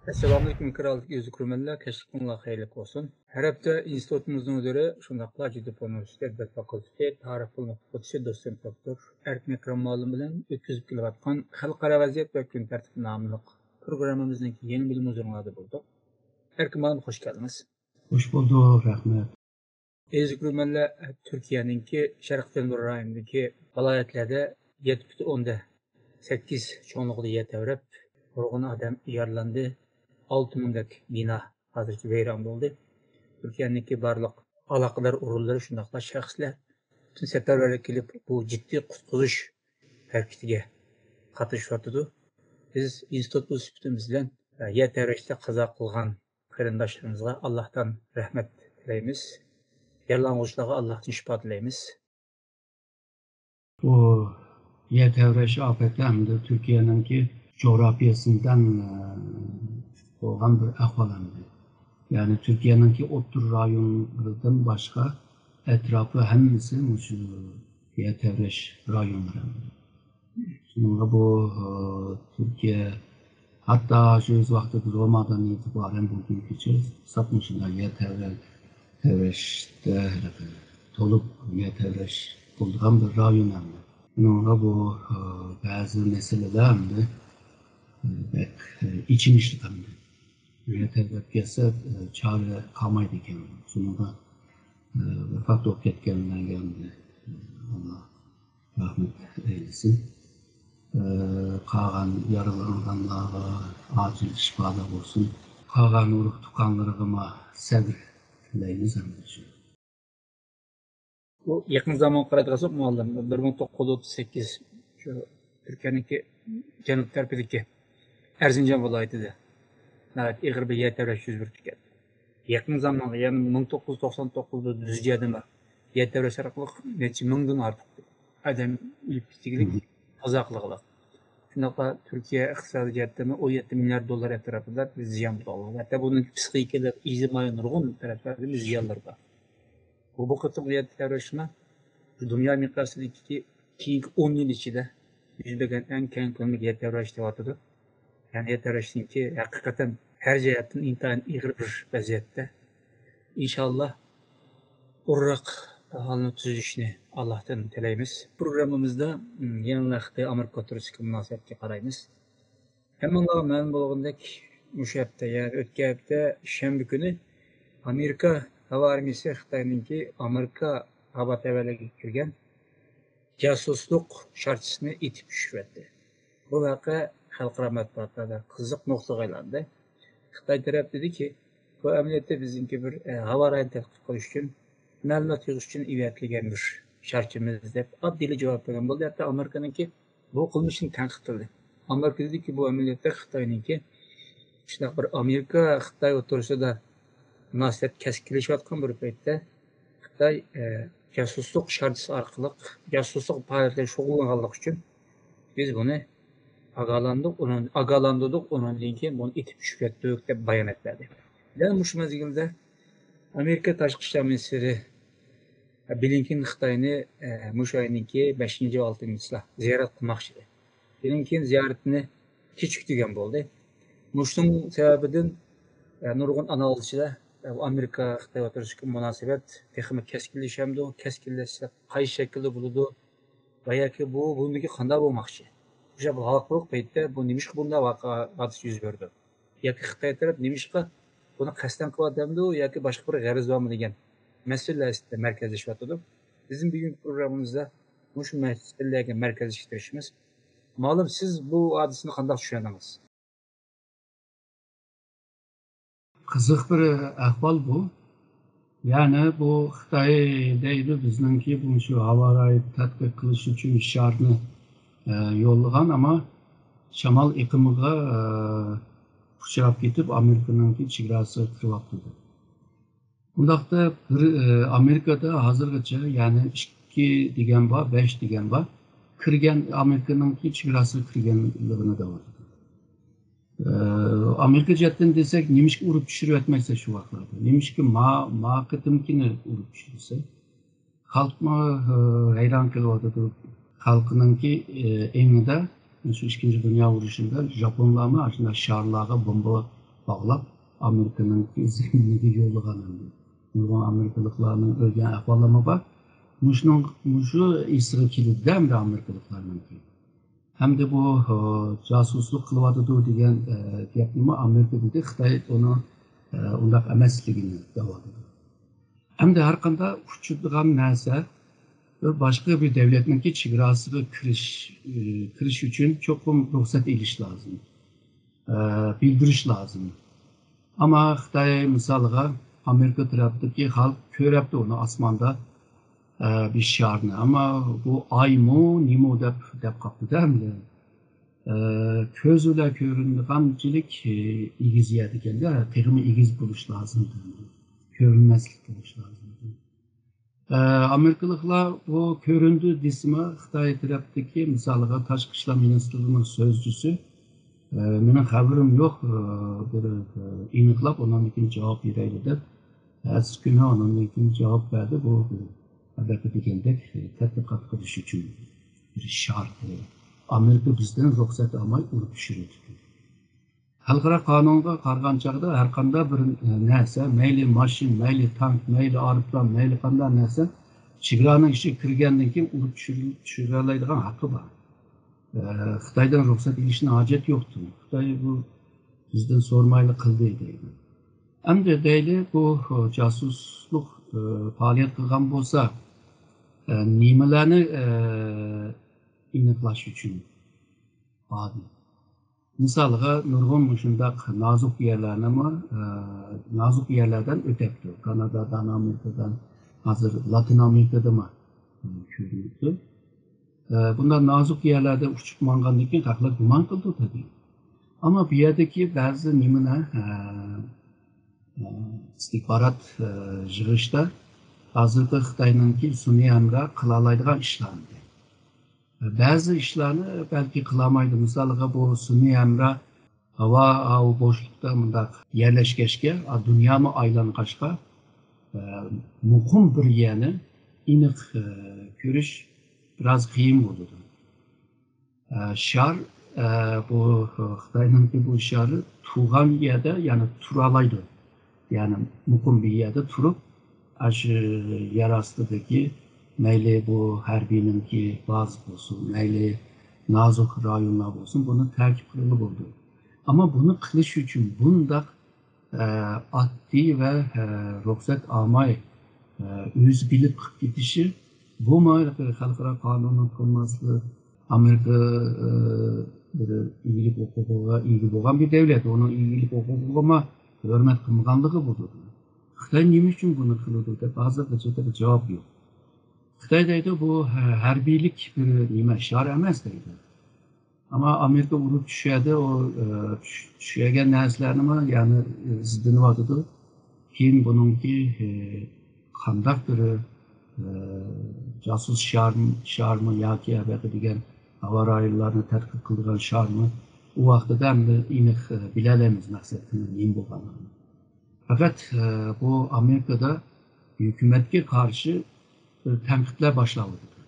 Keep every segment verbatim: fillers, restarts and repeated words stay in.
ئەسسالامۇئەلەيكۇم، ئىكراملىق يۈز كۆرۈرمەنلەر، كەچلىكىڭلار خەيرلىك بولسۇن. ھەر ھەپتە ئىنستىتۇتىمىزنىڭ مۇدىرى، شۇنداقلا جىددىي ئۇنىۋېرسىتېت بەت فاكۇلتېتى تارىخ پەن ئوقۇتقۇچىسى، دوتسېنت دوكتور ئەركىن ئەكرەم مۇئەللىم بىلەن ئۆتكۈزۈپ كېلىۋاتقان خەلقئارا ۋەزىيەت ۋە كۈن تەرتىپى ناملىق پروگراممىمىزنىڭ يېڭى بۆلۈمى ھۇزۇرۇڭلاردا بولدۇق. ئەركىن مۇئەللىم، خوش كەلدىڭىز. خوش بولدۇق، رەھمەت. ئەزىز كۆرۈرمەنلەر، تۈركىيەنىڭكى شەرقىي جەنۇبىي رايونىدىكى ۋىلايەتلەردە يەتتە پۈتۈن ئوندىن سەككىز چوڭلۇقىدا يەر تەۋرەپ، نۇرغۇن ئادەم يارىلاندى، ئالتە مىڭدەك بىنا ھازىرچە ۋەيران بولدى. تۈركىيەنىڭكى بارلىق ئالاقىدار ئورۇنلىرى، شۇنداقلا شەخسلەر پۈتۈن سەپەرۋەرلىك كېلىپ، بۇ جىددىي قۇتقۇزۇش ھەرىكىتىگە قاتنىشىۋاتىدۇ. بىز ئىنستىتۇت سۈپىتىمىز بىلەن يەر تەۋرەشتە قازا قىلغان قېرىنداشلىرىمىزغا ئاللاھتىن رەھمەت تىلەيمىز. يارىلانغۇچىلارغا ئاللاھتىن شىپا تىلەيمىز. بۇ يەر تەۋرەش ئاپىتى ھەمدە تۈركىيەنىڭكى جۇغراپىيەسىدىن، ئە، بولغان بىر ئەھۋال ئەمدى. يەنى تۈركىيەنىڭكى ئوتتۇرا رايونلىرىدىن باشقا ئەتراپى ھەممىسى مۇشۇ يەر تەۋرەش رايونلىرى. شۇنىڭغا بۇ، ئە، تۈركىيە ھەتتا شۇ ۋاقىتتا رومادىن ئېتىبارەن بۈگۈنگىچە ساپ مۇشۇنداق يەر تەۋرە-، تەۋرەشتە ھېلىقى تولۇپ يەر تەۋرەش بولىدىغان بىر رايون ئەمدى. بۇنىڭغا بۇ، ئە، بەزى مەسىلىلەر ئەمدى، ئە، بەك، ئە، ئېچىنىشلىق ئەمدى. يەر تەۋرەپ كەتسە، ئە، چارە قالمايدىكەن. شۇنىڭغا، ئە، ۋاپات بولۇپ كەتكەنلەرگە ئەمدى، ئە، ئاللا رەھمەت ئەيلىسۇن. ئە، قالغان يارىلانغانلارغا ئاجىل شىپالار بولسۇن. قالغان ئۇرۇق تۇغقانلىرىغىمۇ سەۋر تىلەيمىز ھەممىمىز. بۇ يېقىن زامانغا قارايدىغان بولساق، مۇئەللىم، بىر مىڭ توققۇز يۈز ئوتتۇز سەككىز، شۇ تۈركىيەنىڭكى جەنۇب تەرىپىدىكى ئەرزىنجان ۋىلايىتىدە ناھايىتى ئېغىر بىر يەر تەۋرەش يۈز بېرىپتىكەن. يېقىن زامانغا، يەنى مىڭ توققۇز يۈز توقسان توققۇزدا دۈزجەدىمۇ يەر تەۋرەش ئارقىلىق نەچچە مىڭدىن ئارتۇق ئادەم ئۆلۈپ كېتىگلىك، قازا قىلغىلىق. شۇنداقلا تۈركىيە ئىقتىسادىي جەھەتتىمۇ ئون يەتتە مىليارد دوللار ئەتراپىدا بىر زىيان بولغان. ھەتتا بۇنىڭ پسىخىكىلىق، ئىجتىمائىي نۇرغۇن تەرەپلەردە زىيانلىرى بار. بۇ، بۇ قېتىمقى يەر تەۋرەشمە دۇنيا مىقياسىدىكى كېيىنكى ئون يىل ئىچىدە يۈز بەرگەن ئەڭ كەڭ كۆلەملىك يەر تەۋرەش دەۋاتىدۇ. يەنى يەر تەۋرەشنىڭكى ھەقىقەتەن ھەر جەھەتتىن ئىنتايىن ئېغىر بىر ۋەزىيەتتە. ئىنشاللا ئورۇنراق ھالنى تۈزۈشنى ئاللاھتىن تىلەيمىز. پروگراممىمىزدا، م، يەنىلا خىتاي ئامېرىكا ئوتتۇرىسىدىكى مۇناسىۋەتكە قارايمىز. ھەممىڭلارغا مەلۇم بولغىنىدەك، مۇشۇ ھەپتە، يەنى ئۆتكەن ھەپتە شەنبە كۈنى ئامېرىكا ھاۋا ئارمىيىسى خىتاينىڭكى ئامېرىكا ھاۋا تەۋەلىكىگە كىرگەن جاسۇسلۇق شارچىسىنى ئېتىپ چۈشۈرۈۋەتتى. بۇ ۋەقە خەلقئارا مەتبۇئاتلاردا قىزىق نۇقتىغا ئايلاندى. خىتاي تەرەپ دېدىكى، بۇ ئەمەلىيەتتە بىزنىڭكى بىر، ئە، ھاۋا رايىنى تەتقىق قىلىش ئۈچۈن، مەلۇمات يىغىش ئۈچۈن ئېۋەتىلگەن بىر شارچىمىز دەپ ئاددىيلا جاۋاب بەرگەن بولدى. ھەتتا ئامېرىكىنىڭكى بۇ قىلمىشىنى تەنقىد قىلدى. ئامېرىكا دېدىكى، بۇ ئەمەلىيەتتە خىتاينىڭكى، شۇنداق بىر ئامېرىكا، خىتاي ئوتتۇرىسىدا مۇناسىۋەت كەسكىنلىشىۋاتقان بىر پەيتتە، خىتاي، ئە، جاسۇسلۇق شارچىسى ئارقىلىق جاسۇسلۇق پائالىيەتلىرى شۇغۇللانغانلىقى ئۈچۈن بىز بۇنى ئاگاھلاندۇق، ئۇنىڭ، ئاگاھلاندۇردۇق، ئۇنىڭدىن كېيىن بۇنى ئېتىپ چۈشۈرۈۋەتتۇق دەپ بايانات بەردى. دەل مۇشۇ مەزگىلدە ئامېرىكا تاشقى ئىشلار مىنىستىرى بلىنكېن خىتاينى، ئە، مۇشۇ ئاينىڭكى بەشىنچى، ئالتىنچىسىدا زىيارەت قىلماقچى ئىدى. بلىنكېن زىيارىتىنى كېچىكتۈرگەن بولدى. مۇشۇنىڭ سەۋەبىدىن، ئە، نۇرغۇن ئانالىزچىلار، ئە، ئامېرىكا خىتاي ئوتتۇرىسىدىكى مۇناسىۋەت تېخىمۇ كەسكىنلىشەمدۇ؟ كەسكىنلەشسە قايسى شەكىلدە بولىدۇ؟ ۋە ياكى بۇ بۇندىن كېيىن قانداق بولماقچى؟ مۇشۇ ھالقىلىق پەيتتە بۇ نېمىشقا بۇنداق ۋەقە، ھادىسە يۈز بېرىدۇ؟ ياكى خىتاي تەرەپ نېمىشقا بۇنى قەستەن قىلىۋاتامدۇ ياكى باشقا بىر غەرىزى بارمۇ دېگەن مەسىلىلەر ئۈستىدە مەركەزلىشىۋاتىدۇ. بىزنىڭ بۈگۈنكى پروگراممىمىزدا مۇشۇ مەسىلىلەرگە مەركەزلىشىپ تۇرۇشىمىز. مۇئەللىم، سىز بۇ ھادىسىنى قانداق چۈشەندىڭىز؟ قىزىق بىر ئەھۋال بۇ. يەنى بۇ خىتاي دەيدۇ، بىزنىڭكى بۇ شۇ ھاۋا رايى تەتقىق قىلىش ئۈچۈن شارنى، ئە، يوللىغان، ئەمما شامال ئېقىمىغا، ئە، ئۇچراپ كېتىپ، ئامېرىكىنىڭكى چېگراسىغا كىرىۋاپتۇ. بۇنداقتا بىر، ئە، ئامېرىكادا ھازىرغىچە، يەنى ئىككى دېگەن بار، بەش دېگەن بار، كىرگەن، ئامېرىكىنىڭكى چېگراسىغا كىرگەنلىكىنى دەۋاتىدۇ. ئە، ئامېرىكا جەھەتتىن دېسەك، نېمىشقا ئۇرۇپ چۈشۈرۈۋەتمەيسىلەر شۇ ۋاقىتلاردا؟ نېمىشقا ما، ما قېتىمكىنى ئۇرۇپ چۈشۈرسە؟ خەلقمۇ، ئە، ھەيران قېلىۋاتىدۇ. خەلقنىڭكى، ئە، ئېڭىدا شۇ ئىككىنچى دۇنيا ئۇرۇشىدا ژاپونلارمۇ ئاشۇنداق شارلارغا بومبا باغلاپ، ئامېرىكىنىڭ زېمىنىگە يوللىغان ئەمدى. نۇرغۇن ئامېرىكىلىقلارنىڭ ئۆلگەن ئەھۋاللارمۇ بار. مۇشۇنىڭ، مۇشۇ ئېسىگە كېلىدۇ ئەمدى ئامېرىكىلىقلارنىڭكى. ھەمدە بۇ، ئە، جاسۇسلۇق قىلىۋاتىدۇ دېگەن، ئە، گەپنىمۇ ئامېرىكا دېدى، خىتاي ئۇنىڭ، ئە، ئۇنداق ئەمەسلىكىنى دەۋاتىدۇ. ئەمدى ھەر قانداق ئۇچىدىغان نەرسە بىر باشقا بىر دەۋلەتنىڭكى چېگراسىغا كىرىش، ئى، كىرىش ئۈچۈن چوقۇم رۇخسەت ئېلىش لازىم. ئە، بىلدۈرۈش لازىم. ئەمما خىتاي مىسالىغا ئامېرىكا تەرەپتىكى خەلق كۆرەپتۇ ئۇنى ئاسماندا، ئە، بىر شارنى. ئەمما بۇ ئايمۇ، نېمە دەپ، دەپ قاپتۇ-دە ئەمدى. ئە، كۆز بىلەن كۆرۈنىدىغانچىلىك، ئە، ئېگىز يەردىكەن-دە، تېخىمۇ ئېگىز بولۇش لازىم. كۆرۈنمەسلىك بولۇش لازىم. ئە، ئامېرىكىلىقلار بۇ كۆرۈندى دېسىمۇ، خىتاي تەرەپتىكى، مىسالىغا، تاشقى ئىشلار مىنىستىرلىقىنىڭ سۆزچىسى، ئە، مېنىڭ خەۋىرىم يوق، ئە، بىر، ئە، ئېنىقلاپ، ئۇنىڭدىن كېيىن جاۋاب بېرەيلى دەپ، ئەتىسى كۈنى ئۇنىڭدىن كېيىن جاۋاب بەردى. بۇ، بۇ ئەلۋەتتە دېگەندەك، ئە، تەتقىقات قىلىش ئۈچۈن بىر شار، ئە، ئامېرىكا بىزدىن رۇخسەت ئالماي ئۇرۇپ چۈشۈرۈۋېتىپتۇ. خەلقئارا قانۇنغا قارىغان چاغدا ھەر قانداق بىر، ئە، نەرسە، مەيلى ماشىنا، مەيلى تانك، مەيلى ئايروپىلان، مەيلى قانداق نەرسە، چېگرانىڭ ئىچىگە كىرگەندىن كېيىن ئۇرۇپ چۈشۈرۈ-، چۈشۈرەلەيدىغان ھەققى بار. ئە، خىتايدىن رۇخسەت ئېلىشنىڭ ھاجەت يوقتۇر. خىتاي بۇ بىزدىن سورىمايلا قىلدى دەيدۇ. ئەمدى دەيلى، بۇ، ئە، جاسۇسلۇق، ئە، پائالىيەت قىلغان بولسا، ئە، نېمىلەرنى، ئە، ئېنىقلاش ئۈچۈن باردى. مىسالىغا، نۇرغۇن مۇشۇنداق نازۇك يەرلەرنىمۇ، ئە، نازۇك يەرلەردىن ئۆتەپتۇ. كانادادىن، ئامېرىكىدىن، ھازىر لاتىن ئامېرىكىدىمۇ، ئە، كۆرۈنۈپتۇ. ئە، بۇنداق نازۇك يەرلەردە ئۇچۇپ ماڭغاندىن كېيىن خەقلەر گۇمان قىلىدۇ تەبىئىي. ئەمما بۇ يەردىكى بەزى نېمىلەر، ئە، ئە، ئىستىخبارات، ئە، يىغىشتا ھازىرقى خىتاينىڭكى سۈنئىي ھەمراھ قىلالايدىغان ئىشلارنى، بەزى ئىشلارنى بەلكى قىلالمايدۇ. مىسالىغا، بۇ سۈنئىي ھەمراھ ھاۋا، ھاۋا بوشلۇقتا مۇنداق يەرلەشكەچكە، ئا، دۇنيامۇ ئايلانغاچقا، ئە، مۇقىم بىر يەرنى ئېنىق، ئە، كۆرۈش بىراز قىيىن بولىدۇ. ئە، شار، ئە، بۇ، ئە، خىتاينىڭكى بۇ شارى تۇرغان يەردە، يەنى تۇرالايدۇ. يەنى مۇقىم بىر يەردە تۇرۇپ، ئاشۇ يەر ئاستىدىكى مەيلى بۇ ھەربىينىڭكى بازا بولسۇن، مەيلى نازۇك رايونلار بولسۇن، بۇنى تەكىپ قىلغىلى بولىدۇ. ئەمما بۇنى قىلىش ئۈچۈن بۇنداق، ئە، ئاددىي ۋە، ئە، رۇخسەت ئالماي، ئە، ئۆزى بىلىپ قىلىپ كېتىشى، بۇمۇ خەلقئارا قانۇننىڭ قىلماسلىق، ئامېرىكا، ئە، بىر ئىگىلىك ھوقۇقىغا ئىگە بولغان بىر دۆلەت، ئۇنىڭ ئىگىلىك ھوقۇقىغىمۇ ھۆرمەت قىلمىغانلىقى بولىدۇ. خىتاي نېمە ئۈچۈن بۇنى قىلىدۇ دەپ ھازىرغىچە بىر جاۋاب يوق. خىتاي دەيدۇ، بۇ ھە-، ھەربىيلىك بىر نېمە، شار ئەمەس دەيدۇ. ئەمما ئامېرىكا ئۇرۇپ چۈشەدە، ئۇ، ئە، چۈش-، چۈشەگەن نەرسىلەرنىمۇ يەنە ئىزدىنىۋاتىدۇ. كېيىن بۇنىڭكى، ئە، قانداق بىر، ئە، جاسۇس شارمۇ، شارمۇ ياكى ئەبەقە دېگەن ھاۋا رايونلارنى تەتقىق قىلىدىغان شارمۇ، ئۇ ۋاقتىدا ئەمدى ئېنىق، ئە، بىلەلەيمىز مەقسەتنىڭ نېمە بولغانلىقىنى. پەقەت، ئە، بۇ ئامېرىكىدا ھۆكۈمەتكە قارشى بىر تەنقىدلەر باشلاۋاتىدۇ.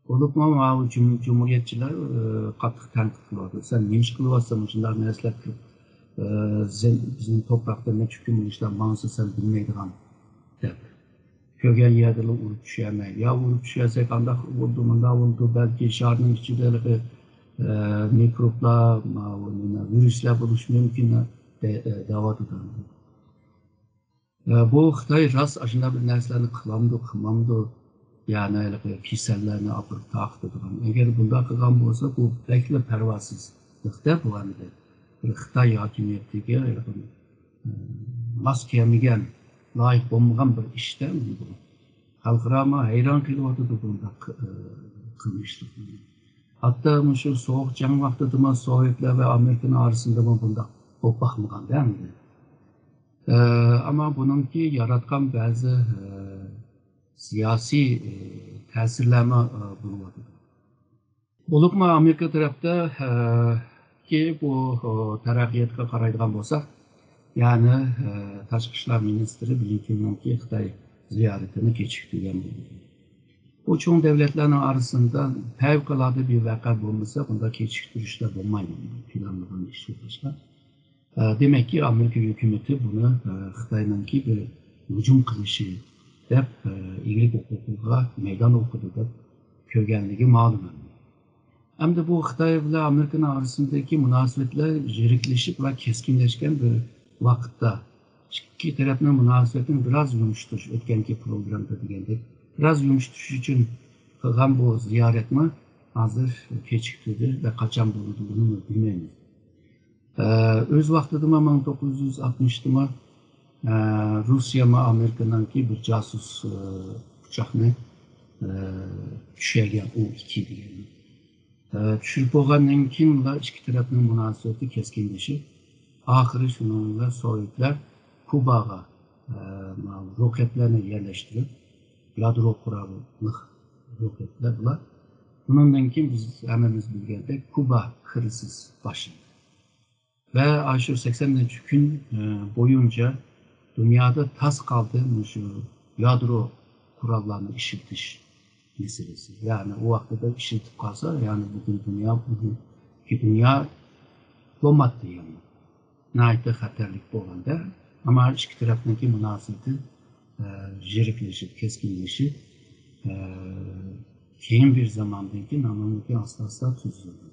بولۇپمۇ ماۋۇ جۇم-، جۇمھۇرىيەتچىلەر، ئى، قاتتىق تەنقىد قىلىۋاتىدۇ. سەن نېمە ئىش قىلىۋاتىسەن مۇشۇنداق نەرسىلەر قىلىپ، ئى، زېم-، بىزنىڭ توپراقتا نەچچە كۈن بولۇشلار ماڭسا سەن بىلمەيدىغان دەپ. كۆرگەن يەردىلا ئۇرۇپ چۈشەلمەيدۇ. يا ئۇرۇپ چۈشەلسەك ئانداق بولىدۇ، مۇنداق بولىدۇ، بەلكى شارنىڭ ئىچىدە ھېلىقى، ئى، مىكروبلار، ماۋۇ نېمە، ۋىرۇسلار بولۇشى مۇمكىن دە-، دەۋاتىدۇ. ئە، بۇ خىتاي راست ئاشۇنداق بىر نەرسىلەرنى قىلامدۇ، قىلمامدۇ؟ يەنى ھېلىقى كېسەللەرنى ئاپىرىپ تارقىتىدىغان. ئەگەر بۇنداق قىلغان بولسا، بۇ بەكلا پەرۋاسىزلىقتا بۇ ئەمدى. بىر خىتاي ھاكىمىيىتىگە ھېلىقى، ئە، ماس كەلمىگەن، لايىق بولمىغان بىر ئىشتا بۇ. خەلقئارامۇ ھەيران قېلىۋاتىدۇ بۇنداق، ئە، قىلمىشلىقنى. ھەتتا مۇشۇ سوغۇق جەڭ ۋاقتىدىمۇ سوۋېتلار ۋە ئامېرىكىنىڭ ئارىسىندىمۇ بۇنداق بولۇپ باقمىغاندا ئەمدى. ئە، ئەمما بۇنىڭكى ياراتقان بەزى، ئە، سىياسىي، ئە، تەسىرلەرمۇ، ئە، بولۇۋاتىدۇ. بولۇپمۇ ئامېرىكا تەرەپتە، ئە، كى بۇ، ئە، تەرەققىياتقا قارايدىغان بولساق، يەنى، ئە، تاشقى ئىشلار مىنىستىرى بلىنكېننىڭكى خىتاي زىيارىتىنى كېچىكتۈرگەن بولىدۇ. بۇ چوڭ دۆلەتلەرنىڭ ئارىسىندا پەۋقۇلئاددە بىر ۋەقە بولمىسا، بۇنداق كېچىكتۈرۈشلەر بولمايدۇ، پىلانلىغان ئىش بولغاچقا. دېمەككى، ئامېرىكا ھۆكۈمىتى بۇنى خىتاينىڭكى بىر ھۇجۇم قىلىشى دەپ، ئىگىلىك ھوقۇقىغا مەيدان ئوقۇدى دەپ كۆرگەنلىكى مەلۇم. ئەمدى بۇ خىتاي بىلەن ئامېرىكىنىڭ ئارىسىندىكى مۇناسىۋەتلەر يىرىكلىشىپ ۋە كەسكىنلەشكەن بىر ۋاقىتتا، ئىككى تەرەپنىڭ مۇناسىۋىتىنى بىراز يۇمشىتىش، ئۆتكەنكى پروگراممىدا دېگەندەك، بىراز يۇمشىتىش ئۈچۈن قىلغان بۇ زىيارەتمۇ ھازىر كېچىكتۈردى ۋە قاچان بولىدىغىنىمۇ بىلمەيمىز. ئۆز ۋاقتىدىمۇ مىڭ توققۇز يۈز ئاتمىشتىمۇ روسىيەمۇ ئامېرىكىنىڭكى بىر جاسۇس ئۇچاقنى چۈشۈرگەن، ئۇ ئىككى دېگەن. چۈشۈرۈپ بولغاندىن كېيىنلا ئىككى تەرەپنىڭ مۇناسىۋىتى كەسكىنلىشىپ، ئاخىرى شۇنىڭ بىلەن سوۋېتلەر كۇباغا روكەتلەرنى يەرلەشتۈرۈپ، يادرو قوراللىق روكەتلەر بۇلار. بۇنىڭدىن كېيىن بىز ھەممىمىز بىلگەندەك كۇبا كىرىزىس باشلىدى. ۋە ئاشۇ سەكسەن نەچچە كۈن بويىچە دۇنيادا تاس قالدى مۇشۇ يادرو قوراللارنى ئىشلىتىش مەسىلىسى. يەنى ئۇ ۋاقتىدا ئىشلىتىپ قالسا، يەنى بۈگۈن دۇنيا، بۈگۈنكى دۇنيا بولماتتى يەنى. ناھايىتى خەتەرلىك بولغاندا، ئەمما ئىككى تەرەپنىڭكى مۇناسىۋىتى يىرىكلىشىپ، كەسكىنلىشىپ، كېيىن بىر زاماندىن كېيىن ئاندىن كېيىن ئاستا-ئاستا تۈزۈلدى.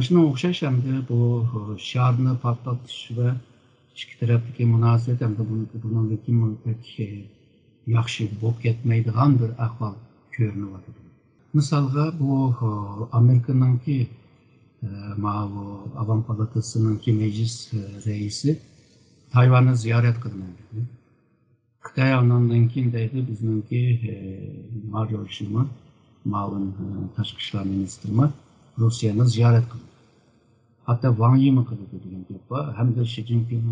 شۇنىڭغا ئوخشاش ئەمدى بۇ شارنى پارتلىتىش ۋە ئىككى تەرەپتىكى مۇناسىۋەت ئەمدى بۇنىڭدىن كېيىن بەك ياخشى بولۇپ كەتمەيدىغان بىر ئەھۋال كۆرۈنۈۋاتىدۇ. مىسالغا، بۇ ئامېرىكىنىڭكى ماۋۇ ئاۋام پالاتىسىنىڭكى مەجلىس رەئىسى تايۋاننى زىيارەت قىلىمەن دېدى. خىتاي ئاندىن كېيىن دەيدۇ، بىزنىڭكى ماريو شىما، مۇئاۋىن تاشقى ئىشلار مىنىستىرىمۇ روسىيەنى زىيارەت قىلدى. ھەتتا ۋاڭ يىمۇ قىلىدۇ دېگەن گەپ بار. ھەمدە شى جىنپىڭ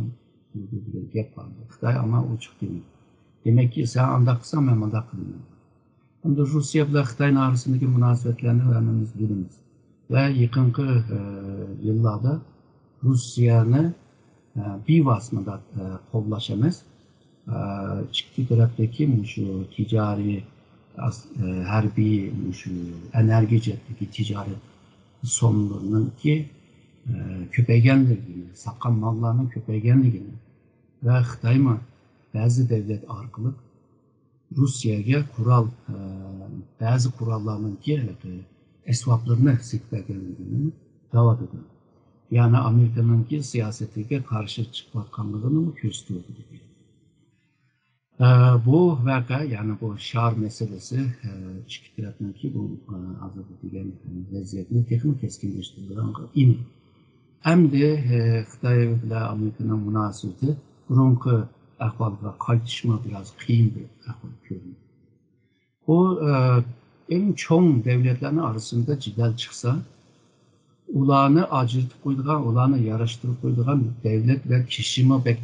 قىلىدۇ دېگەن گەپ بار. خىتاي ئەمما ئوچۇق دېمەيدۇ. دېمەككى، سەن ئانداق قىلساڭ، مەن مۇنداق قىلىمەن. ئەمدى روسىيە بىلەن خىتاينىڭ ئارىسىدىكى مۇناسىۋەتلەرنى ھەممىمىز بىلىمىز. ۋە يېقىنقى يىللاردا روسىيەنى بىۋاسىتە مۇنداق قوللاش ئەمەس، ئىككى تەرەپتىكى مۇشۇ تىجارىي، ھەربىي، مۇشۇ ئېنېرگىيە جەھەتتىكى تىجارەت سومىلىرىنىڭكى كۆپەيگەنلىكىنى، ساتقان ماللارنىڭ كۆپەيگەنلىكىنى ۋە خىتايمۇ بەزى دەۋلەت ئارقىلىق روسىيەگە قورال، بەزى قوراللارنىڭكى ئەسۋابلىرىنى سېتىپ بەرگەنلىكىنى دەۋاتىدۇ. يەنى ئامېرىكىنىڭكى سىياسىتىگە قارشى چىقىۋاتقانلىقىنىمۇ كۆرسىتىۋاتىدۇ. بۇ ۋەقە، يەنى بۇ شار مەسىلىسى، ئىككى تەرەپنىڭكى بۇ ھازىرقى دېگەن ۋەزىيەتنى تېخىمۇ كەسكىنلەشتۈرىدىغانغا ئېنىق. ئەمدى خىتاي بىلەن ئامېرىكىنىڭ مۇناسىۋىتى بۇرۇنقى ئەھۋالغا قايتىشمۇ بىراز قىيىن بىر ئەھۋال كۆرۈنىدۇ. بۇ ئەڭ چوڭ دەۋلەتلەرنىڭ ئارىسىدا جېدەل چىقسا، ئۇلارنى ئاجرىتىپ قويىدىغان، ئۇلارنى ياراشتۇرۇپ قويىدىغان دەۋلەت ۋە كىشىمۇ بەك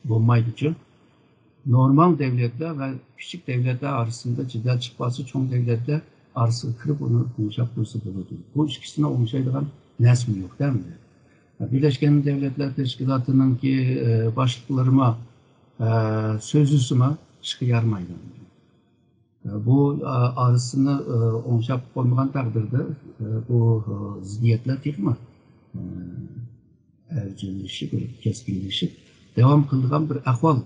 بولمايدۇچۇ. نورمال دەۋلەتلەر ۋە كىچىك دەۋلەتلەر ئارىسىدا جېدەل چىقىپ قالسا، چوڭ دەۋلەتلەر ئارىسىغا كىرىپ ئۇنى ئوڭشاپ قويسا بولىدۇ. بۇ ئىككىسىنى ئوڭشايدىغان نەرسىمۇ يوق دەمدى. بىرلەشكەن دەۋلەتلەر تەشكىلاتىنىڭكى باشلىقلىرىمۇ سۆزلىسىمۇ ئىشقا يارىمايدۇ. بۇ ئارىسىنى ئوڭشاپ قويمىغان تەقدىردە، بۇ زىددىيەتلەر تېخىمۇ ئەۋجىلىشىپ، كەسكىنلىشىپ داۋام قىلىدىغان بىر ئەھۋال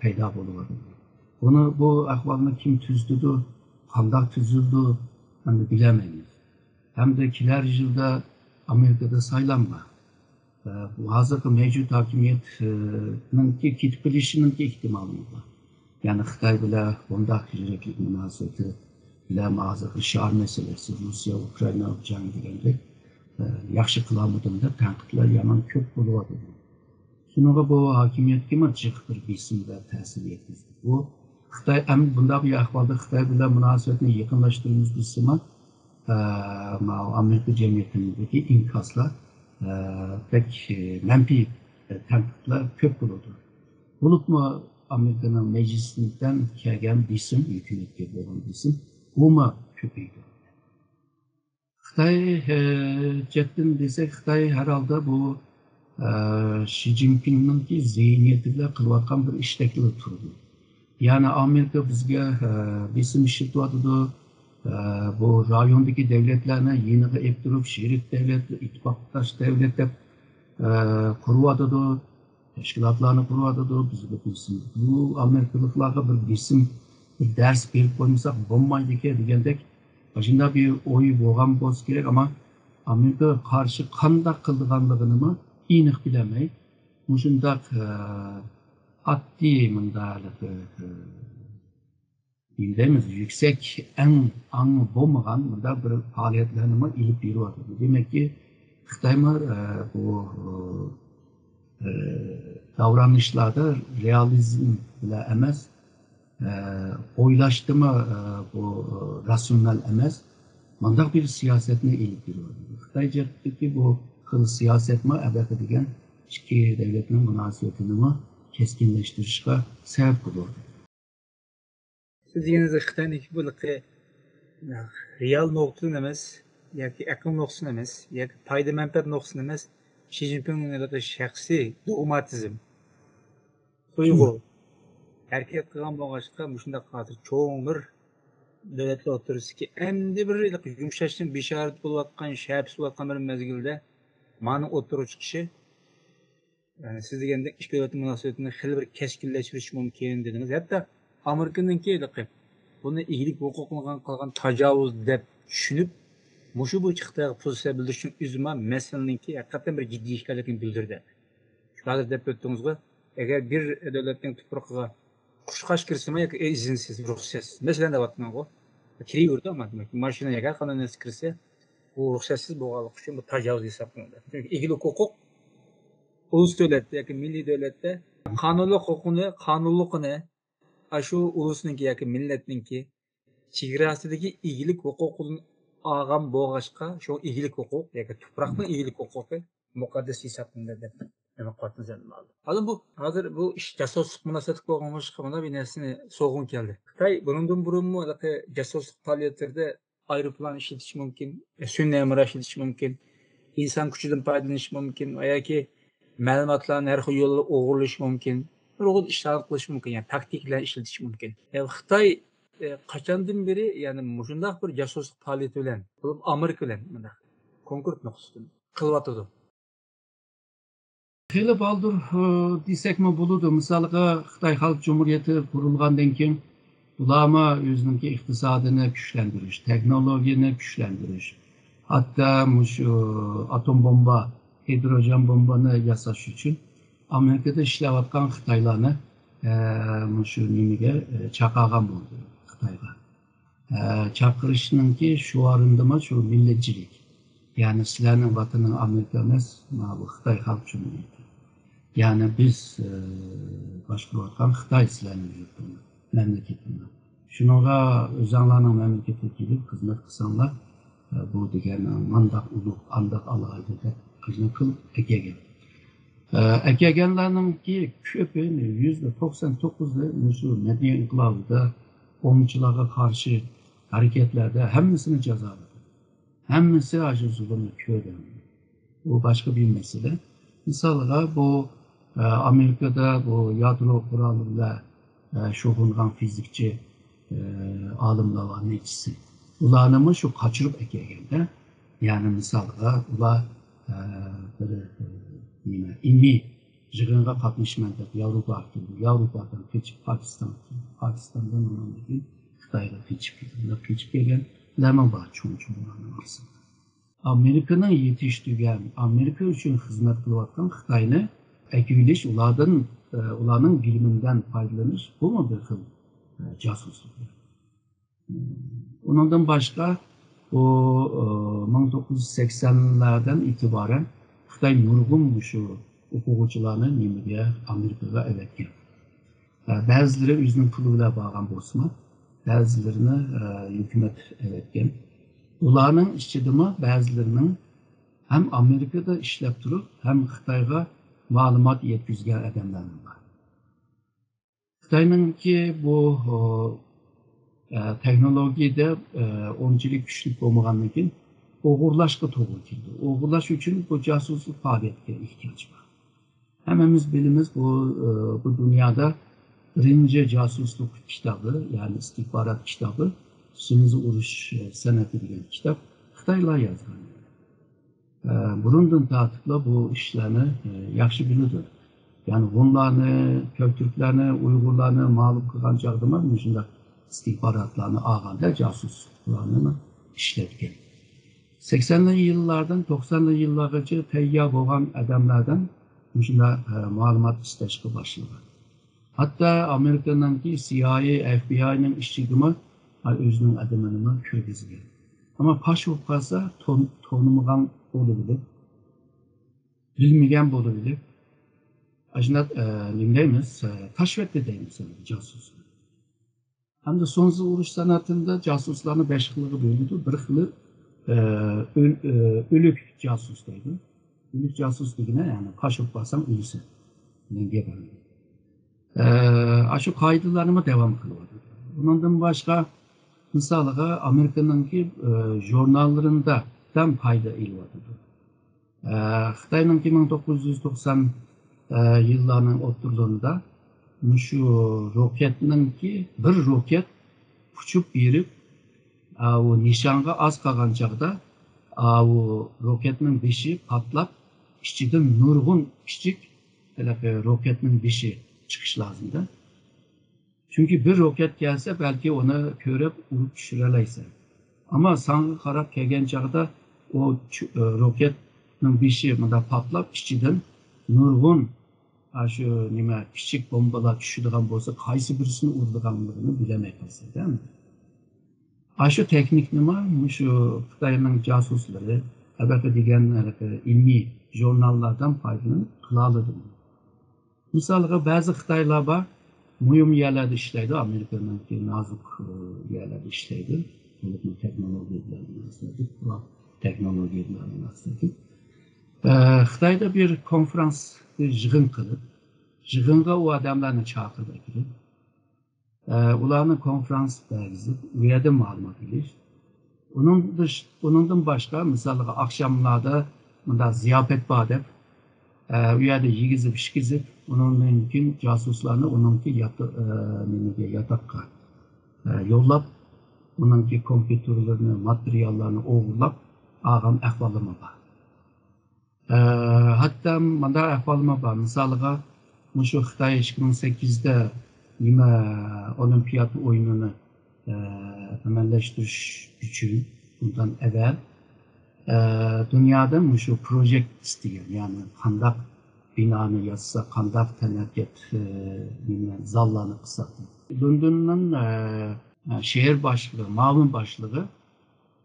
پەيدا بولۇۋاتىدۇ. بۇنى، بۇ ئەھۋالنى كىم تۈزىتىدۇ، قانداق تۈزۈلىدۇ، ئەمدى بىلەلمەيمىز. ھەمدە كېلەر يىلدا ئامېرىكىدا سايلام بار. بۇ ھازىرقى مەۋجۇت ھاكىمىيەتنىڭكى كېتىپ قېلىشىنىڭكى ئېھتىمالىمۇ بار. يەنى خىتاي بىلەن بۇنداق يىرىكلىك مۇناسىۋىتى بىلەن ھازىرقى شار مەسىلىسى، روسىيە، ئۇكرائىنا جەڭ دېگەندەك ياخشى قىلالمىدىم دەپ تەنقىدلەر يامان كۆپ بولۇۋاتىدۇ. شۇنىڭغا بۇ ھاكىمىيەتكىمۇ جىق بىر بېسىم ۋە تەسىر يەتكۈزدى. بۇ خىتاي ئەم-، بۇنداق بىر ئەھۋالدا خىتاي بىلەن مۇناسىۋەتنى يېقىنلاشتۇرىمىز دېسىمۇ، ئە، ماۋۇ ئامېرىكا جەمئىيىتىدىكى ئىنكاسلار، ئە، بەك، ئە، مەنپىي، ئە، تەنقىدلەر كۆپ بولىدۇ. بولۇپمۇ ئامېرىكىنىڭ مەجلىسىدىن كەلگەن بېسىم، ھۆكۈمەتكە بولغان بېسىم، بۇمۇ كۆپەيدى. خىتاي، ئە، جەھەتتىن دېسەك، خىتاي ھەر ھالدا بۇ، ئە، شى جىنپىڭنىڭكى زېھنىيىتى بىلەن قىلىۋاتقان بىر ئىشتەكلا تۇرىدۇ. يەنى ئامېرىكا بىزگە، ئە، بېسىم ئىشلىتىۋاتىدۇ. ئە، بۇ رايوندىكى دەۋلەتلەرنى يېنىغا ئېلىپ تۇرۇپ، شېرىك دەۋلەت، ئىتتىپاقداش دەۋلەت دەپ ئە، قۇرۇۋاتىدۇ، تەشكىلاتلارنى قۇرۇۋاتىدۇ. بىزگە بىر بېسىم، بۇ ئامېرىكىلىقلارغا بىر بېسىم، بىر دەرس بېرىپ قويمىساق بولمايدىكەن دېگەندەك، ئاشۇنداق بىر ئوي بولغان بولسا كېرەك. ئەمما ئامېرىكىغا قارشى قانداق قىلىدىغانلىقىنىمۇ ئېنىق بىلەلمەي، مۇشۇنداق، ئە، ئاددىي مۇنداق، ئە، نېمە دەيمىز، يۈكسەك ئەڭ ئاڭى بولمىغان مۇنداق بىر پائالىيەتلەرنىمۇ ئېلىپ بېرىۋاتىدۇ. دېمەككى، خىتايمۇ، ئە، بۇ، ئە، داۋرانىشلاردا رېئالىزم بىلەن ئەمەس، ئە، ئويلاشتىمۇ، ئە، بۇ، ئە، راتسىيونال ئەمەس، مۇنداق بىر سىياسەتنى ئېلىپ بېرىۋاتىدۇ. خىتاي جەھەتتىكى بۇ خىل سىياسەتمۇ ئەبەقە دېگەن ئىككى دۆلەتنىڭ مۇناسىۋىتىنىمۇ كەسكىنلەشتۈرۈشكە سەۋەب بولىدۇ. سىز دېگىنىڭىزدەك خىتاينىڭكى بۇ رېئال نۇقتىدىن ئەمەس، ياكى ئەقىل نۇقتىسىدىن ئەمەس، ياكى پايدا مەنپەئەت نۇقتىسىدىن ئەمەس، شى جىنپىڭنىڭ شەخسىي دوگماتىزم، تۇيغۇ ھەرىكەت قىلغان بولغاچقا، مۇشۇنداق ھازىر چوڭ بىر دۆلەتلەر ئوتتۇرىسىدىكى ئەمدى بىر يۇمشاشنىڭ بېشارىتى بولۇۋاتقان، شەپىسى بولۇۋاتقان بىر مەزگىلدە مانىڭ ئوتتۇرىغا چىقىشى، يەنى سىز دېگەندەك ئىككى دۆلەت مۇناسىۋىتىنى خېلى بىر كەسكىنلەشتۈرۈش مۇمكىن دېدىڭىز. ھەتتا ئامېرىكىنىڭكى ھېلىقى بۇنى ئىگىلىك ھوقۇقىغا قىلغان تاجاۋۇز دەپ چۈشىنىپ، مۇشۇ بويىچە خىتايغا پوزىتسىيە بىلدۈرۈشنىڭ ئۆزىمۇ مەسىلىنىڭكى ھەقىقەتەن بىر جىددىي ئىكەنلىكىنى بىلدۈردى. شۇ ھازىر دەپ ئۆتتىڭىزغۇ، ئەگەر بىر دۆلەتنىڭ تۇپرىقىغا قۇشقاچ كىرسىمۇ ياكى ئىزىنسىز، رۇخسەتسىز، مەسىلەن دەۋاتىمەنغۇ، كىرىۋېرىدۇ، ئەمما ماشىنا ياكى ھەر قانداق نەرسە كىرسە، بۇ رۇخسەتسىز بولغانلىقى ئۈچۈن بۇ تاجاۋۇز ھېسابلىنىدۇ. چۈنكى ئىگىلىك ھوقۇق ئۇلۇس دۆلەتتە ياكى مىللىي دۆلەتتە قانۇنلۇق ھوقۇقنى، قانۇنلۇقىنى ئاشۇ ئۇلۇسنىڭكى ياكى مىللەتنىڭكى چېگراسىدىكى ئىگىلىك ھوقۇقىدىن ئالغان بولغاچقا، شۇ ئىگىلىك ھوقۇق ياكى تۇپراقنىڭ ئىگىلىك ھوقۇقى مۇقەددەس ھېسابلىنىدۇ دەپ نېمە قىلىۋاتىمىز ئەمدى ماۋۇ. ھازىر بۇ ئىش جاسۇسلۇق مۇناسىۋەتلىك بولغان بولۇشقا مانا بىر نەرسىنى سورىغۇم كەلدى. خىتاي بۇنىڭدىن بۇرۇنمۇ ھېلىقى جاسۇسلۇق پائالىيەتلىرىدە ئايروپىلان ئىشلىتىش مۇمكىن، سۈنئىي ھەمراھ ئىشلىتىش مۇمكىن، ئىنسان كۈچىدىن پايدىلىنىش مۇمكىن ۋە ياكى مەلۇماتلارنى ھەر خىل يوللار ئوغرىلىشى مۇمكىن. نۇرغۇن ئىشلارنى قىلىشى مۇمكىن، يەنى تاكتىكىلارنى ئىشلىتىشى مۇمكىن. يەنى خىتاي، ئە، قاچاندىن بېرى، يەنى مۇشۇنداق بىر جاسۇسلۇق پائالىيىتى بىلەن، بولۇپ ئامېرىكا بىلەن مۇنداق كونكرېت نۇقتىسىدىن قىلىۋاتىدۇ؟ خېلى بالدۇر، ئە، دېسەكمۇ بولىدۇ. مىسالغا، خىتاي خەلق جۇمھۇرىيىتى قۇرۇلغاندىن كېيىن، ئۇلارمۇ ئۆزىنىڭكى ئىقتىسادىنى كۈچلەندۈرۈش، تېخنولوگىيەنى كۈچلەندۈرۈش، ھەتتا مۇشۇ ئاتوم بومبا، ھىدروجېن بومبىنى ياساش ئۈچۈن ئامېرىكىدا ئىشلەۋاتقان خىتايلارنى، ئە، مۇشۇ نېمىگە، ئە، چاقىرغان بولدى خىتايغا. ئە، چاقىرىشنىڭكى شوئارىندىمۇ شۇ مىللەتچىلىك. يەنى سىلەرنىڭ ۋەتىنىڭ ئامېرىكا ئەمەس، ماۋۇ خىتاي خەلق جۇمھۇرىيىتى. يەنى بىز، ئە، باشقۇرۇۋاتقان خىتاي سىلەرنىڭ يۇرتۇڭلار، مەملىكىتىڭلار. شۇنىڭغا ئۆزەڭلارنىڭ مەملىكىتىگە كېلىپ خىزمەت قىلساڭلار، ئە، بۇ دېگەن مانداق ئۇلۇغ، ئانداق ئالاھىدە دەپ خىزمەت قىلىپ ئەكەلگەن. ئە، ئەكەلگەنلەرنىڭكى كۆپى، يۈزدە توقسان توققۇزى مۇشۇ مەدەنىيەت ئىنقىلابىدا، ئوڭچىلارغا قارشى ھەرىكەتلەردە ھەممىسىنى جازالىدى. ھەممىسى ئاشۇ زۇلۇمنى كۆردى. بۇ باشقا بىر مەسىلە. مىسالغا، بۇ، ئە، ئامېرىكىدا بۇ يادرو قورالى بىلەن، ئە، شۇغۇللانغان فىزىكچى، ئە، ئالىملار بار نەچچىسى. ئۇلارنىمۇ شۇ قاچۇرۇپ ئەكەلگەندە، يەنى مىسالغا، ئۇلار، ئە، بىر، ئە، نېمە، ئىلمىي يىغىنغا قاتنىشىمەن دەپ ياۋروپاغا كەلدى. ياۋروپادىن قېچىپ پاكىستانغا كەلدى. پاكىستاندىن ئۇنىڭدىن كېيىن خىتايغا قېچىپ كەلدى. بۇنداق قېچىپ كەلگەنلەرمۇ بار، چوڭ-چوڭلارنىڭ ئارىسىدا. ئامېرىكىنىڭ يېتىشتۈرگەن، ئامېرىكا ئۈچۈن خىزمەت قىلىۋاتقان خىتاينى ئەكىۋېلىش، ئۇلاردىن، ئە، ئۇلارنىڭ بىلىمىدىن پايدىلىنىش، بۇمۇ بىر خىل، ئە، جاسۇسلۇق. ئۇنىڭدىن باشقا، بۇ، ئە، مىڭ توققۇز يۈز سەكسەنلەردىن ئېتىبارەن خىتاي نۇرغۇن مۇشۇ ئوقۇغۇچىلارنى نېمىگە، ئامېرىكىغا ئەۋەتكەن. ئە، بەزىلىرى ئۆزىنىڭ پۇلى بىلەن بارغان بولسىمۇ، بەزىلىرىنى، ئە، ھۆكۈمەت ئەۋەتكەن. ئۇلارنىڭ ئىچىدىمۇ بەزىلىرىنىڭ ھەم ئامېرىكىدا ئىشلەپ تۇرۇپ، ھەم خىتايغا مەلۇمات يەتكۈزگەن ئادەملەرمۇ بار. خىتاينىڭكى بۇ، ئە، تېخنولوگىيەدە، ئە، ئۇنچىلىك كۈچلۈك بولمىغاندىن كېيىن، ئوغرىلاشقا توغرا كېلىدۇ. ئوغرىلاش ئۈچۈن بۇ جاسۇسلۇق پائالىيەتكە ئېھتىياج بار. ھەممىمىز بىلىمىز، بۇ، ئە، بۇ دۇنيادا بىرىنچى جاسۇسلۇق كىتابى، يەنى ئىستىخبارات كىتابى، سۈنئىي ئۇرۇش سەنئىتى دېگەن كىتاب خىتايلار يازغان. ئە، بۇرۇندىن تارتىپلا بۇ ئىشلارنى، ئە، ياخشى بىلىدۇ. يەنى ھونلارنى، كۆكتۈركلەرنى، ئۇيغۇرلارنى مەغلۇپ قىلغان چاغدىمۇ مۇشۇنداق ئىستىخباراتلارنى ئالغاندا جاسۇسلارنى ئىشلەتكەن. سەكسەنلىك يىللاردىن توقسانلىق يىللارغىچە تەييار بولغان ئادەملەردىن مۇشۇنداق، ئە، مەلۇمات ئىستەشكە باشلىغان. ھەتتا ئامېرىكىنىڭكى سىئايئېي، ئەف بى ئاينىڭ ئىچىگىمۇ، ئە، ئۆزىنىڭ ئادىمىنىمۇ كىرگۈزگەن. ئەمما پاش بولۇپ قالسا، تون-، تونۇمىغان بولۇۋېلىپ، بىلمىگەن بولۇۋېلىپ، ئاشۇنداق، ئە، نېمە دەيمىز، ئە، تاشلىۋەتتى دەيمىز، جاسۇسنى. ھەمدە سونسىز ئۇرۇش سەنئىتىدە جاسۇسلارنى بەش خىلغا بۆلىدۇ. بىر خىلى، ئە، ئۆل-، ئە، ئۆلۈك جاسۇس دەيدۇ. ئۆلۈك جاسۇس دېگىنى، يەنى پاش بولۇپ قالساڭ ئۆلىسەن. مەڭگۈ بارمايدۇ. ئە، ئاشۇ قائىدىلەرنىمۇ داۋام قىلىۋاتىدۇ. ئۇنىڭدىن باشقا، مىسالىغا، ئامېرىكىنىڭكى، ئە، ژۇرناللىرىدا دەم پايدا ئېلىۋاتىدۇ. ئە، خىتاينىڭكى مىڭ توققۇز يۈز توقسان، ئە، يىللارنىڭ ئوتتۇرىلىرىدا مۇشۇ روكەتنىڭكى، بىر روكەت ئۇچۇپ بېرىپ، ئاۋۇ نىشانغا ئاز قالغان چاغدا، ئاۋۇ روكەتنىڭ بېشى پارتلاپ، ئىچىدىن نۇرغۇن كىچىك ھېلىقى روكەتنىڭ بېشى چىقىش لازىمدا. چۈنكى بىر روكەت كەلسە، بەلكى ئۇنى كۆرۈپ ئۇرۇپ چۈشۈرەلەيسەن. ئەمما ساڭا قاراپ كەلگەن چاغدا ئۇ چۈ-، روكەتنىڭ بېشى مۇنداق پارتلاپ، ئىچىدىن نۇرغۇن، ئاشۇ نېمە، كىچىك بومبىلار چۈشىدىغان بولسا، قايسى بىرسىنى ئۇرىدىغانلىقىنى بىلەلمەي قالىسەن. ئاشۇ تېخنىكنىمۇ مۇشۇ خىتاينىڭ جاسۇسلىرى، ھېلىقى دېگەن، ھېلىقى ئىلمىي ژۇرناللاردىن پايدىلىنىپ قىلالىدى. مىسالغا، بەزى خىتايلار بار، مۇھىم يەرلەردە ئىشلەيدۇ، ئامېرىكىنىڭكى نازۇك، ئە، يەرلەردە ئىشلەيدۇ. بولۇپمۇ تېخنولوگىيە بىلەن مۇناسىۋەتلىك، تېخنولوگىيە بىلەن مۇناسىۋەتلىك. ئە، خىتايدا بىر كونفرانس، بىر يىغىن قىلىپ، يىغىنغا ئۇ ئادەملەرنى چاقىرىپ ئەكىرىپ، ئە، ئۇلارنى كونفرانس بەرگۈزۈپ، ئۇ يەردىن مەلۇمات ئېلىش. ئۇنىڭ دىش-، ئۇنىڭدىن باشقا، مىسالغا، ئاخشاملاردا مۇنداق زىياپەت بار دەپ، ئە، ئۇ يەردە يېگۈزۈپ، ئىچكۈزۈپ، ئۇنىڭدىن كېيىن جاسۇسلارنى ئۇنىڭكى يات-، ئە، نېمىگە، ياتاققا، ئە، يوللاپ، ئۇنىڭكى كومپيۇتېرلىرىنى، ماتېرىياللارنى ئوغرىلاپ ئالغان ئەھۋاللارمۇ بار. ئە، ھەتتا مۇنداق ئەھۋالمۇ بار. مىسالىغا، مۇشۇ خىتاي ئىككى مىڭ سەككىزدە نېمە، ئولىمپىيادا ئويۇنىنى، ئە، ئەمەلىيلەشتۈرۈش ئۈچۈن بۇندىن ئەۋۋەل، ئە، دۇنيادا مۇشۇ پروجېكت دېگەن، يەنى قانداق بىنانى ياسىسا، قانداق تەنھەرىكەت، ئە، نېمە، زاللارنى قىلساق. لوندوننىڭ، ئە، شەھەر باشلىقى، مۇئاۋىن باشلىقى،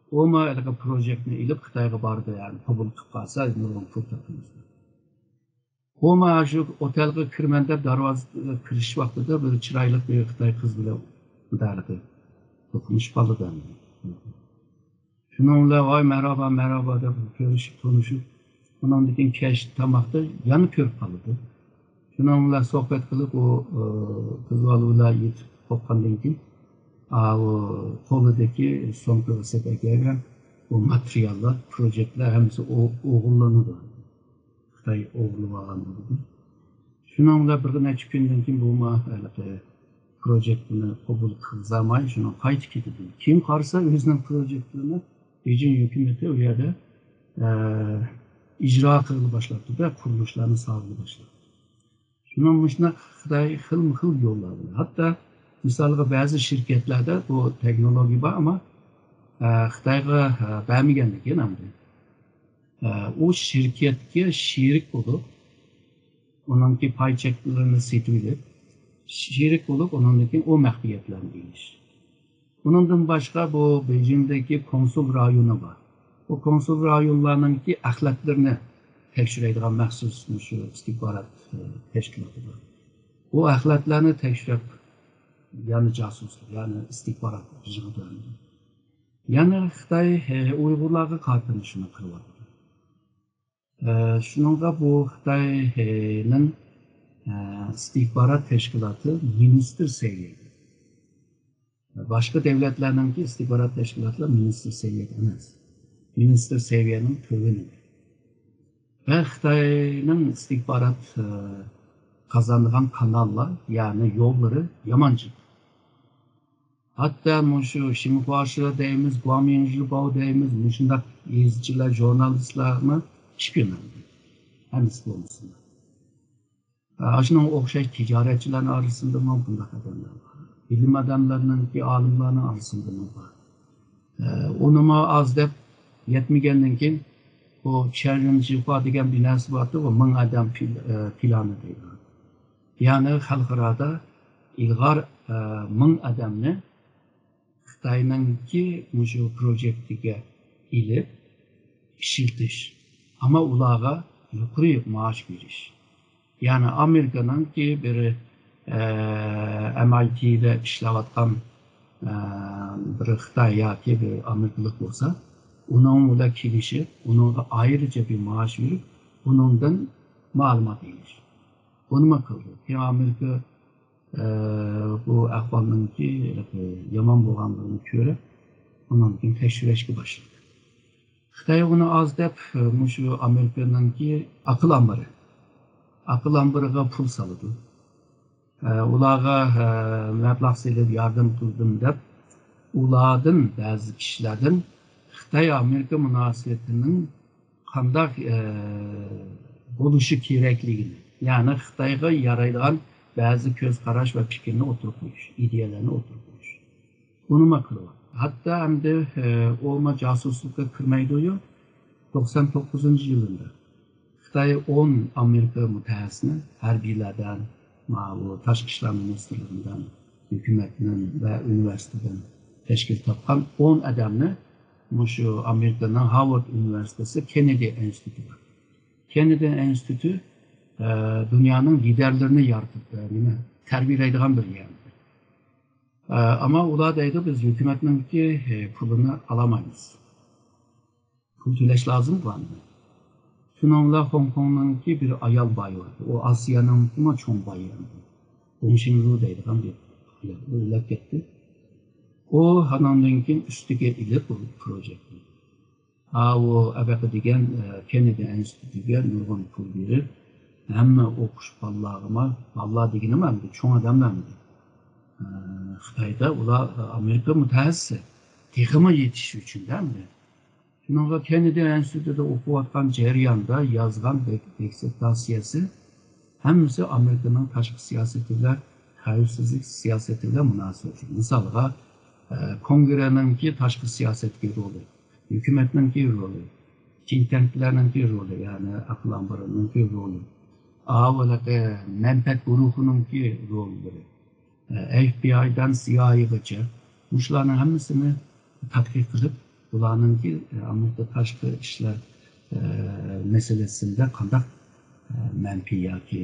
ئۇمۇ ھېلىقى پروجېكتنى ئېلىپ خىتايغا باردى، يەنى قوبۇل قىلىپ قالسا نۇرغۇن پۇل تاپىمىز. ئۇمۇ شۇ ئوتەلغا كىرىمەن دەپ دەرۋازىغا كىرىش ۋاقتىدا بىر چىرايلىق بىر خىتاي قىز بىلەن مۇدارىقى توقۇنۇشۇپ قالىدۇ ئەمدى. شۇنىڭ بىلەن ۋاي مەرھابا، مەرھابا دەپ كۆرۈشۈپ، تونۇشۇپ، ئۇنىڭدىن كېيىن كەچ تاماقتا يەنە كۆرۈپ قالىدۇ. شۇنىڭ بىلەن سۆھبەت قىلىپ، ئۇ، ئى، قىز بالا بىلەن يېتىپ قوپقاندىن كېيىن، ئا، ئۇ قولىدىكى سومكىغا سېلىپ ئەكەلگەن ئۇ ماتېرىياللار، پروجېكتلار ھەممىسى ئو-، ئوغرىلىنىدۇ. خىتاي ئوغرىلىۋالغان بولىدۇ. شۇنىڭ بىلەن بىر نەچچە كۈندىن كېيىن بۇمۇ ھېلىقى پروجېكتنى قوبۇل قىلغۇزالماي، شۇنىڭ قايتىپ كېتىدۇ. كېيىن قارىسا، ئۆزىنىڭ پروجېكتىنى بېيجىڭ ھۆكۈمىتى ئۇ يەردە، ئە، ئىجرا قىلغىلى باشلاپتۇ-دە، قۇرۇلۇشلارنى سالغىلى باشلاپتۇ. شۇنىڭ مۇشۇنداق خىتاي خىلمۇ خىل يوللار بىلەن. ھەتتا مىسالغا بەزى شىركەتلەردە بۇ تېخنولوگىيە بار، ئەمما، ئە، خىتايغا، ئە، بەرمىگەندىن كېيىن ئەمدى، ئە، ئۇ شىركەتكە شېرىك بولۇپ، ئۇنىڭكى پاي چەكلىرىنى سېتىۋېلىپ، شېرىك بولۇپ، ئۇنىڭدىن كېيىن ئۇ مەخپىيەتلەرنى ئېلىش. ئۇنىڭدىن باشقا بۇ بېيجىڭدىكى كونسۇل رايونى بار. بۇ كونسۇل رايونلارنىڭكى ئەخلەتلىرىنى تەكشۈرەيدىغان مەخسۇس مۇشۇ ئىستىخبارات، ئە، تەشكىلاتى بار. بۇ ئەخلەتلەرنى تەكشۈرۈپ، يەنە جاسۇسلۇق، يەنە ئىستىخبارات يىغىدۇ. يەنە خىتاي، ئە، ئۇيغۇرلارغا قارىتىلىشىنى قىلىۋاتىدۇ. ئە، شۇنىڭغا بۇ خىتاينىڭ، ئە، ئىستىخبارات تەشكىلاتى مىنىستىر سەۋىيەدە. باشقا دۆلەتلەرنىڭكى ئىستىخبارات تەشكىلاتلار مىنىستىر سەۋىيەدە ئەمەس. مىنىستىر سەۋىيەنىڭ تۆۋىنىدە. ۋە خىتاينىڭ ئىستىخبارات، ئە، قازانىدىغان كاناللار، يەنى يوللىرى يامان جىق. ھەتتا مۇشۇ شىنخۇاشى دەيمىز، گۇاڭمىڭژىباۋ دەيمىز، مۇشۇنداق يېزىچىلار، ژۇرنالىستلارمۇ ئىش كۆرمەيدۇ. ھەممىسى بولمىسىمۇ. ئاشۇنىڭغا ئوخشاش تىجارەتچىلەرنىڭ ئارىسىندىمۇ بۇنداق ئادەملەر بار. بىلىم ئادەملىرىنىڭكى، ئالىملارنىڭ ئارىسىندىمۇ بار. ئۇنىمۇ ئاز دەپ يەتمىگەندىن كېيىن، بۇ چيەنرېنجىخۇا دېگەن بىر نەرسە بارتى، بۇ مىڭ ئادەم پىل-، ئە، پىلانى دەيدۇ. يەنى خەلقئارادا ئىلغار، ئە، مىڭ ئادەمنى خىتاينىڭكى مۇشۇ پروژېكتىگە ئېلىپ ئىشلىتىش، ئەمما ئۇلارغا يۇقىرى مائاش بېرىش. يەنى ئامېرىكىنىڭكى بىر، ئە، ئەم ئاي تىدا ئىشلەۋاتقان، ئە، بىر خىتاي ياكى بىر ئامېرىكىلىق بولسا، ئۇنىڭ بىلەن كېلىشىپ، ئۇنىڭغا ئايرىچە بىر مائاش بېرىپ، ئۇنىڭدىن مەلۇمات ئېلىش. بۇنىمۇ قىلدى. كېيىن ئامېرىكا، ئە، بۇ ئەھۋالنىڭكى يامان بولغانلىقىنى كۆرۈپ، ئۇنىڭدىن كېيىن تەكشۈرۈشكە باشلىدى. خىتاي ئۇنى ئاز دەپ، مۇشۇ ئامېرىكىنىڭكى ئاقىل ئامبىرى، ئاقىل ئامبىرىغا پۇل سالىدۇ. ئۇلارغا مەبلەغ سېلىپ ياردەم قىلدىم دەپ، ئۇلاردىن، بەزى كىشىلەردىن خىتاي ئامېرىكا مۇناسىۋىتىنىڭ قانداق بولۇشى كېرەكلىكىنى، يەنى خىتايغا يارايدىغان بەزى كۆز قاراش ۋە پىكىرنى ئوتتۇرىغا قويۇش، ئىدىيەلەرنى ئوتتۇرىغا قويۇش. ئۇنىمۇ قىلىۋاتىدۇ. ھەتتا ئەمدى، ئە، ئۇمۇ جاسۇسلۇققا كىرمەيدۇ. توقسان توققۇزىنچى يىلىدا خىتاي ئون ئامېرىكا مۇتەخەسسىسىنى، ھەربىيلەردىن، ماۋۇ تاشقى ئىشلار مىنىستىرلىقىدىن، ھۆكۈمەتتىن ۋە ئۇنىۋېرسىتېتتىن تەشكىل تاپقان ئون ئادەمنى مۇشۇ ئامېرىكىنىڭ ھارۋارد ئۇنىۋېرسىتېتى كېننېدى ئىنستىتۇتى بار. كېننېدى ئىنستىتۇتى، ئە، دۇنيانىڭ لىدەرلىرىنى يارىتىپ، ئە، نېمە، تەربىيەلەيدىغان بىر يەر. ئە، ئەمما ئۇلار دەيدۇ، بىز ھۆكۈمەتنىڭكى، ئە، پۇلىنى ئالالمايمىز. پۇل تۆلەش لازىم بۇلارنى. شۇنىڭ بىلەن خوڭكوڭنىڭكى بىر ئايال بايى بار. ئۇ ئاسىيانىڭكىمۇ چوڭ بايى. گوڭشىڭرۇ دەيدىغان بىر ئايال. ئۇ ئۆلۈپ كەتتى. ئۇ ئاناندىن كېيىن ئۈستىگە ئېلىپ بۇ پروژېكتنى. ئاۋۇ ئەبەقە دېگەن، ئە، كېننېدى ئىنستىتۇتىغا نۇرغۇن پۇل بېرىپ، ھەممە ئوقۇش بالىلارغىمۇ، بالىلار دېگىنىم ئەمدى چوڭ ئادەملەرمىدى. ئە، خىتايدا ئۇلار، ئە، ئامېرىكا مۇتەخەسسىسى، تېخىمۇ يېتىشىش ئۈچۈن ئەمدى. شۇنىڭغا كېننېدى ئىنستىتۇتىدا ئوقۇۋاتقان جەرياندا يازغان دىس-، دىسسېرتاتسىيەسى ھەممىسى ئامېرىكىنىڭ تاشقى سىياسىتى بىلەن، خەۋپسىزلىك سىياسىتى بىلەن مۇناسىۋەتلىك. مىسالغا، ئە، كونگرېنىڭكى تاشقى سىياسەتتىكى رولى، ھۆكۈمەتنىڭكى رولى، تىنك تەنكلەرنىڭكى رولى، يەنى ئاقىل ئامبىرىنىڭكى رولى، ئاۋۇ ھېلىقى مەنپەئەت گۇرۇھىنىڭكى روللىرى، ئەف بى ئايدىن سى ئاي ئېغىچە مۇشۇلارنىڭ ھەممىسىنى تەتقىق قىلىپ، بۇلارنىڭكى، ئامېرىكا تاشقى ئىشلار، ئە، مەسىلىسىدە قانداق، ئە، مەنپىي ياكى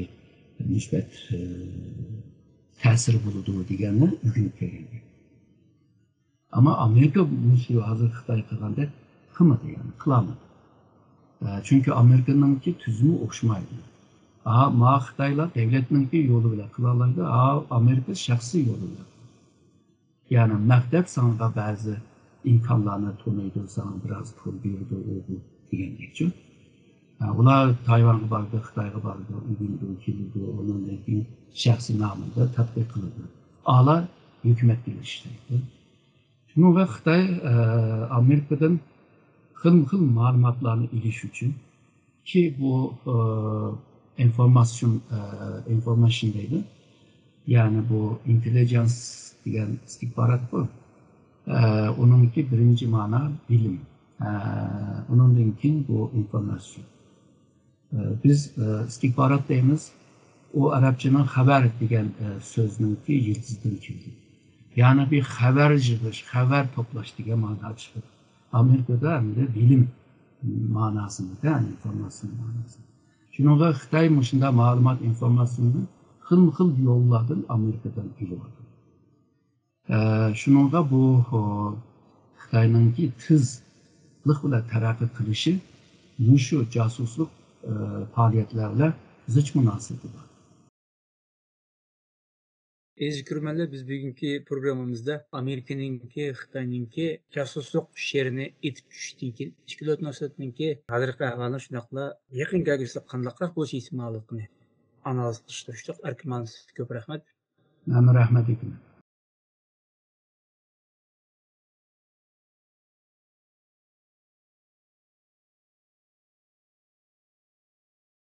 مۇسبەت، ئە، تەسىرى بولىدۇ دېگەننى ئۆگىنىپ كەلگەن. ئەمما ئامېرىكا مۇشۇ ھازىر خىتاي قىلغاندەك قىلمىدى، يەنى قىلالمىدى. ئە، چۈنكى ئامېرىكىنىڭكى تۈزۈمى ئوخشىمايدۇ. ئا، ما خىتايلار دەۋلەتنىڭكى يولى بىلەن قىلالايدۇ، ئا، ئامېرىكا شەخسىي يولى بىلەن. يەنى مەقسەت ساڭا بەزى ئىمكانلارنى تونۇيدۇ، ساڭا بىراز پۇل بېرىدۇ، ئۇ بۇ دېگەندەكچۇ. ھە، ئۇلار تايۋانغا بارىدۇ، خىتايغا بارىدۇ، ئۆگىنىدۇ، كېلىدۇ، ئۇنىڭدىن كېيىن شەخسىي نامىدا تەتقىق قىلىدۇ. ئالار ھۆكۈمەتكە ئىشلەيدۇ. شۇنىڭغا خىتاي، ئە، ئامېرىكىدىن خىلمۇ خىل مەلۇماتلارنى ئېلىش ئۈچۈن كى بۇ، ئە، ئىنفورماتسىيون، ئە، ئىنفورمېيشن دەيدۇ. يەنى بۇ ئىنتېللىجېنس دېگەن ئىستىخبارات بۇ. ئە، ئۇنىڭكى بىرىنچى مانا بىلىم. ئە، ئۇنىڭدىن كېيىن بۇ ئىنفورماتسىيون. ئە، بىز، ئە، ئىستىخبارات دەيمىز. ئۇ ئەرەبچىنىڭ خەۋەر دېگەن، ئە، سۆزنىڭكى يىلتىزىدىن كەلگەن. يەنى بىر خەۋەر يىغىش، خەۋەر توپلاش دېگەن مانا چىقىدۇ. ئامېرىكىدا ئەمدى بىلىم ماناسىندا، يەنى ئىنفورماتسىيە ماناسىندا. شۇنىڭغا خىتاي مۇشۇنداق مەلۇمات، ئىنفورماتسىيەنى خىلمۇ خىل يوللاردىن ئامېرىكىدىن ئېلىۋاتىدۇ. ئە، شۇنىڭغا بۇ، ئۇ، خىتاينىڭكى تېزلىق بىلەن تەرەققىي قىلىشى مۇشۇ جاسۇسلۇق، ئە، پائالىيەتلەر بىلەن زىچ مۇناسىۋىتى بار. ئەزىز كۆرۈرمەنلەر، بىز بۈگۈنكى پروگراممىمىزدا ئامېرىكىنىڭكى، خىتاينىڭكى جاسۇسلۇق شېرىنى ئېتىپ چۈشۈشتىن كېيىن، ئىككى دۆلەت مۇناسىۋىتىنىڭكى ھازىرقى ئەھۋالىنى، شۇنداقلا يېقىن كەلگۈسىدە قانداقراق بولۇش ئېھتىماللىقىنى ئانالىز قىلىشقا تىرىشتۇق. ئەركىن مۇئەللىم، سىزگە كۆپ رەھمەت. مەنمۇ رەھمەت ئېيتىمەن.